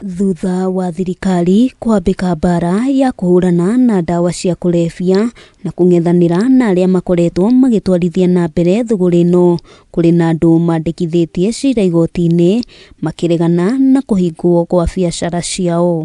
Thutha wa thirikari kwambĩka mbara ya kũhũrana na ndawa cia kũrebia na kũng'ethanĩra na arĩa makoretwo magĩtwarithia na mbere thũgũrĩ ĩno, kũrĩ na andũ mandĩkithĩtie cira igoti-inĩ makĩregana na kũhingwo kwa biacara ciao.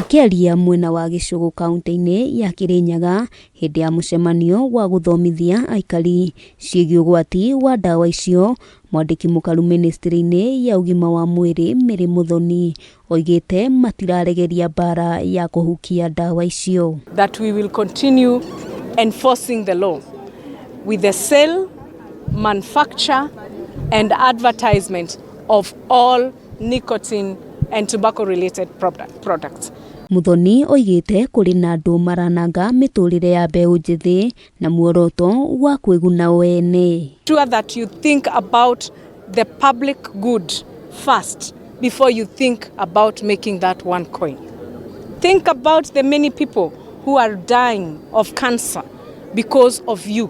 Akĩaria mwena wa Gĩcũgũ kaunti-inĩ ya Kĩrĩnyaga hĩndĩ ya mũcemanio wa gũthomithia aikari ciĩgiĩ ũgwati wa ndawa icio, mwandĩki mũkaru mĩnĩstrĩ-inĩ ya ũgima wa mwĩrĩ Mary Muthoni oigĩte matiraregeria mbara ya kũhukia ndawa icio. That we will continue enforcing the law with the sale, manufacture and advertisement of all nicotine and tobacco related products. Muthoni oigĩte kũrĩ na andũ marananga mĩtũrĩre ya mbeũ njĩthĩ na muoroto wa kwĩguna o ene. Sure that you think about the public good first before you think about making that one coin. Think about the many people who are dying of cancer because of you.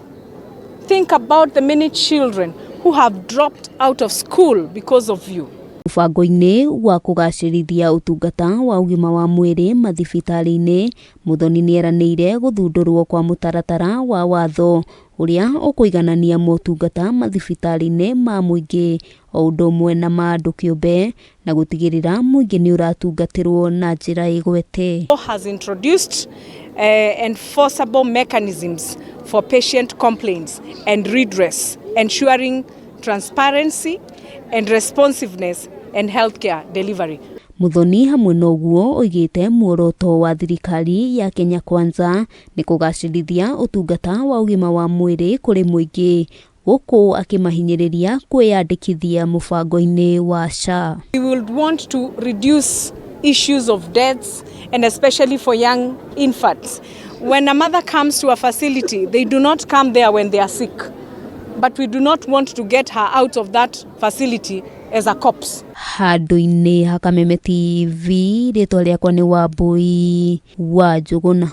Think about the many children who have dropped out of school because of you. Mũbango-inĩ wa kũgacĩrithia ũtungata wa ũgima wa mwĩrĩ mathibitarĩ-inĩ, Muthoni nĩeranĩire gũthundũrwo kwa mũtaratara wa watho ũrĩa ũkũiganania motungata mathibitarĩ-inĩ ma mũingĩ o ũndũ ũmwe na ma andũ kĩũmbe na gũtigĩrĩra mũingĩ nĩ ũratungatĩrwo na njĩra ĩgwete. Has introduced enforceable mechanisms for patient complaints and redress, ensuring transparency and responsiveness and healthcare delivery. Muthoni hamwe na ũguo oigĩte muoroto wa thirikari ya Kenya Kwanza nĩ kũgacĩrithia ũtungata wa ũgima wa mwĩrĩ kũrĩ mũingĩ gũkũ akĩmahinyĩrĩria kwĩyandĩkithia mũbango-inĩ wa SHA. We would want to reduce issues of deaths and especially for young infants. When a mother comes to a facility, they do not come there when they are sick. But we do not want to get her out of that facility as a corpse. Handũ-inĩ ha Kameme TV, rĩtwa rĩakwa nĩ Wambui wa Njũgũna.